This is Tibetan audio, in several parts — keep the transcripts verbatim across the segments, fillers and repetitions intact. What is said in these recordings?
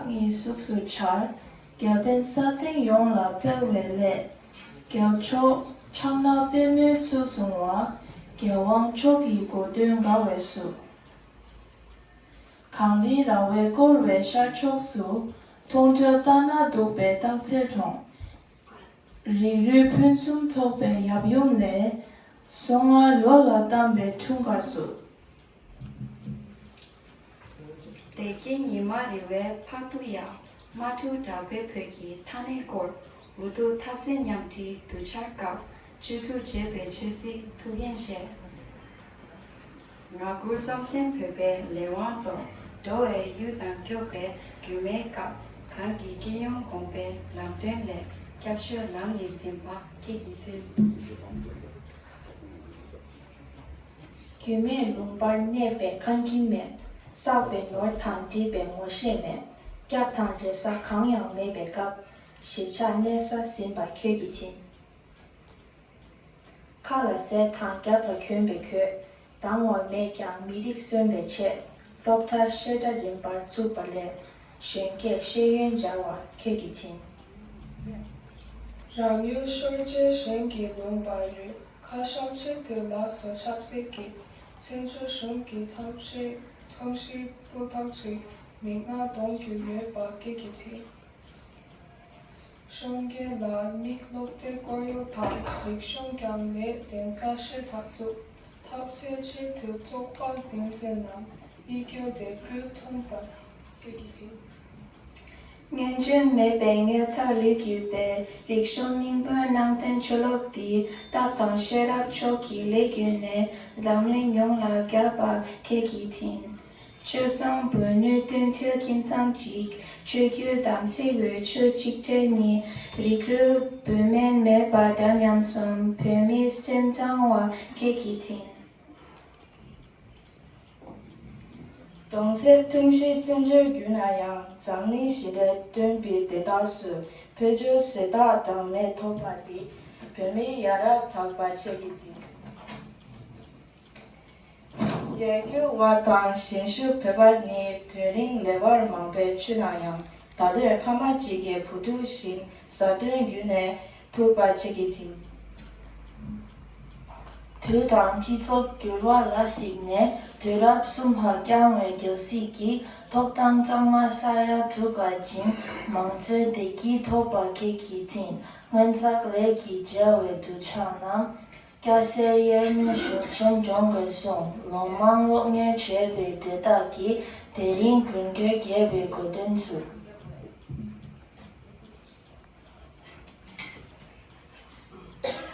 ངའི་གཟུགས་སུ་འཆར། རྒྱལ་བསྟན་ས་སྟེང་ཡོངས་ལ་སྤེལ་བའི་སླད། རྒྱལ་མཆོག་ཕྱག་ན་པདྨོའི་ཚུལ་བཟུང་བ། རྒྱལ་དབང་མཆོག་གི་གོ་སྟོན་དགའ་བས་བསུ། གངས་རི་ར་བས་བསྐོར་བའི་ཤར་ཕྱོགས་སུ། མཐོང་གྲོལ་ལྟ་ན་སྡུག་པའི་སྟག་འཚེར་གྲོང་། རིགས་རུས་ཕུན་སུམ་ཚོགས་པའི་ཡབ་ཡུམ་ལས། གསང་བ་ལོ་ལ་བལྟམས་པའི་འཁྲུངས་སྐར་བསུ། བདེ་སྐྱིད་ཉི་མ་རེ་བའི་ཕག་ཏུ་ཡ། དམག་འཁྲུག་དྲག་པོའི་བོད་ཀྱི་མཐའ་སྣེ་སྐོར། འུ་ཐུག་ཐབས་ཟད་མཉམ་འཁྲིས་དུས་འཆར་སྐབས། བཅུ་དྲུག་བརྗེད་པའི་ཆོས་སྲིད་ཐུགས་འགན་བཞེས། ང་དགུ་རྩམ་ཟན་བོད་པའི་ལས་དབང་ཚོགས། འགྲོ་བའི་གཡུལ་དང་སྐྱོབ་པའི་རྒྱུད་སྨད་སྐབས། གངས་ཀྱི་སྐྱེད་ཡོན་གོང་འཕེལ་ལམ་སྟོན་ལས། སྐྱབས་ཆོས་ལམ་ནས་ཟིན་པ་ཁྱེད་ཀྱིས་མཚོན། རྒྱུད་སྨད་ལུང་པར་གནས་པའི་ཁང་ཁྱིམ་མེད། བསགས་པའི་ནོར་དང་བསྒྲིབས་པའི་ངོ་ཤེས་མེད། སྐྱབས་དང་རེ་ས་གང་ཡང་མེད་པའི་སྐབས། གཞིས་ཆགས་གནས་ས་ཟིན་པ་ཁྱོད་ཀྱིས་བྱིན། ཁ་ལ་ཟས་དང་རྒྱབ་ལ་གྱོན་པའི་གོས། དང་བ་མེད་ཀྱང་མི་རིགས་གསོན་པའི་ཆེད། སློབ་གྲྭ་བཤད་གྲྭ་རིམ་པར་བཙུགས་པ་ལས། གཞོན་སྐྱེས་ཤེས་ཡོན་སྦྱར་བ་ཁྱེད་ཀྱིས་བྱིན། རང་ཡུལ་ཤོར་རྗེས་གཞན་གྱི་ལུང་པར་ཡོད། ཁ་བཤང་ཆེད་དུ་ལགས་སོ་ཆབ་སྲིད་ཀྱི། བཙན་བྱོལ་གཞུང་གི་ཐབས་ཤེས་ཐོང་ཤིག་སྤུ་ཐག་ཅིག་མིག་སྔར་གཏོང་རྒྱུ་ཡོད་པ་ཁྱེད་ཀྱིས་བྱིན། གཞོན་སྐྱེས་ལ་མིག་སློབ་སྟེགས་སྐོར་གཡོག་དང་རིག་གཞུང་རྒྱང་ལས་གདན་ས་ཤེས་ཐག་བཙུགས། ཐབས་ཟད་ཆེད་དུ་བཙོག་པ་བདུན་ཚན་ནམ་མི་སྐྱོ་དེ་བུ་མཐོང་པར་སྐད་ཀྱིས་འཛིན། སྔོན་བྱོན་མེད་པའི་ངེད་ཅག་ལུས་བརྒྱུད་པའི་རིག་གཞུང་སྙིང་པོའི་ནང་དོན་ཆུ་ལོག་འདི་སྟག་དང་ཤེས་རབ་མཆོག་གི་ལས་བརྒྱུད་ནས་འཛམ་གླིང་ཡོངས་ལ་བརྒྱབ་པ་ཁྱེད་ཀྱིས་བྱིན། ཆོས་སྲུང་བོད་ནུས་མཐུན་སྒྲིལ་ཁྱིམ་ཚང་གཅིག་ཆོས་བརྒྱུད་དམ་ཚིག་འོས་ཆོས་གཅིག་སྒྲིལ་གཉིས། རིགས་རུས་བོད་སྨན་མེད་པ་འདྲ་མཉམ་གསུམ། བོད་མིའི་སེམས་གཙང་བ་ཁྱེད་ཀྱིས་བྱིན། གདུང་སེམས་ཐུང་ཞིང་བཙན་བྱོལ་བརྒྱུད་ན་ཡང་། འཛམ་གླིང་ཞི་བདེ་སྟོན་པའི་དེ་དག་སུ། བོད་ཆོས་ཟེར་རྟགས་དང་མེད་ཐོགས་པ་འདི། བོད་མིའི་ཡ་རབས་གྲགས་པ་ཁྱེད་ཀྱིས་བྱིན། ཡར་རྒྱུག་བ་དང་གཞན་ཞུགས་བོད་པ་ནི། དུས་རིང་ལེ་བར་མང་པོས་འཁྱུད་ན་ཡང་། ད་དུང་ཕ་མ་གཅིག་གི་བུ་ཕྲུག་བཞིན། བཟའ་དོན་བརྒྱུད་ནས་ཐུག་པ་ཁྱེད་ཀྱིས་བྱིན། དུས་དང་སྤྱི་ཚོགས་འགྱུར་བ་ལ་གཟིགས་ནས། དུས་རབས་གསུམ་པ་བསྐྱངས་པའི་རྒྱལ་སྲིད་ཀྱི། ཐོབ་ཐང་གཙང་མ་ས་ཡ་དྲུག་ལ་བྱིན། མང་གཙོའི་བདེ་སྐྱིད་ཐོབ་པ་ཁྱེད་ཀྱིས་བྱིན། སྔོན་བསགས་ལས་ཀྱིས་བསྒྱུར་བའི་གདུལ་བྱ་རྣམས། སྐྱ་སེར་དབྱེར་མེད་གཞུང་ཆེན་སྦྱོང་དགོས་གསུངས། ལོ་མང་གློག་བརྙན་བྱས་པའི་འབྲེལ་ཐག་གིས། དེ་རིང་དགུན་ཁའི་རྒྱས་པའི་གོ་སྟོན་ཚུལ།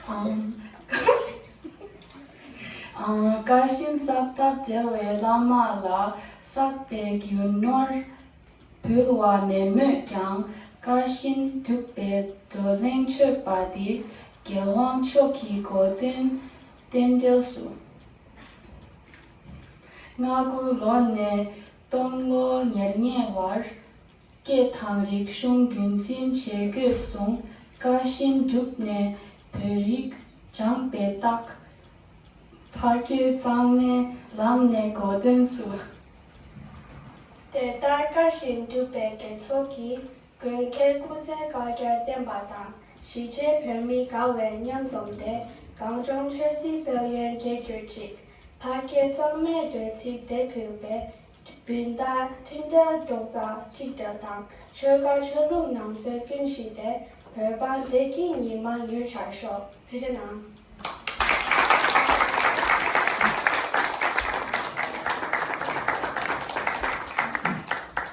ཨང་། ཨང་། དཀའ་ཞེན་གསབ་ཐབས་བྲལ་བའི་བླ་མ་ལ། བསགས་པའི་རྒྱུ་ནོར་འབུལ་བ་ནས་སྨོས་ཀྱང་། དཀའ་ཞེན་སྒྲུབ་པའི་བགྲོ་གླེང་ཆོད་པ་འདི། རྒྱལ་དབང་མཆོག་གི་གོ་སྟོན་རྟེན་འབྲེལ་སུ། ང་དགུ་ལོ་ནས་སྟོང་ལོ་ཉེར་ལྔའི་བར། སྐད་དང་རིག་གཞུང་རྒྱུན་འཛིན་བྱེད་དགོས་གསུངས། དཀའ་ཞེན་བསྒྲུབས་ནས་བོད་ཡིག་སྦྱངས་པའི་རྟགས། ཕ་སྐད་གཙང་མའི་ལམ་ནས་གོ་སྟོན་སུ། དེ་ལྟར་དཀའ་ཞེན་བསྒྲུབས་པའི་དགེ་ཚོགས་ཀྱིས། དགུན་ཁའི་སྐུ་ཚེ་བསྐལ་བརྒྱར་བརྟན་པ་དང་། གཞིས་བྱེས་བོད་མི་དགའ་བའི་མཉམ་འཛོམས་ཏེ། གངས་ལྗོངས་ཆོས་སྲིད་དཔལ་ཡོན་རྒྱས་གྱུར་ཅིག་ཕ་སྐད་གཙང་མའི་བརྡ་ཚིག་དེ་ཕུལ་བས། བུན་བདག་མཐུན་སྒྲིལ་རྡོག་རྩ་གཅིག་སྒྲིལ་དང་། ཆོལ་ཁ་ཆོས་ལུགས་ནང་ཚན་ཀུན་ཞི་སྟེ། བོད་འབངས་བདེ་སྐྱིད་ཉི་མ་ཡུལ་གྱར་ཤོག་ཐུགས་རྗེ་གནང་།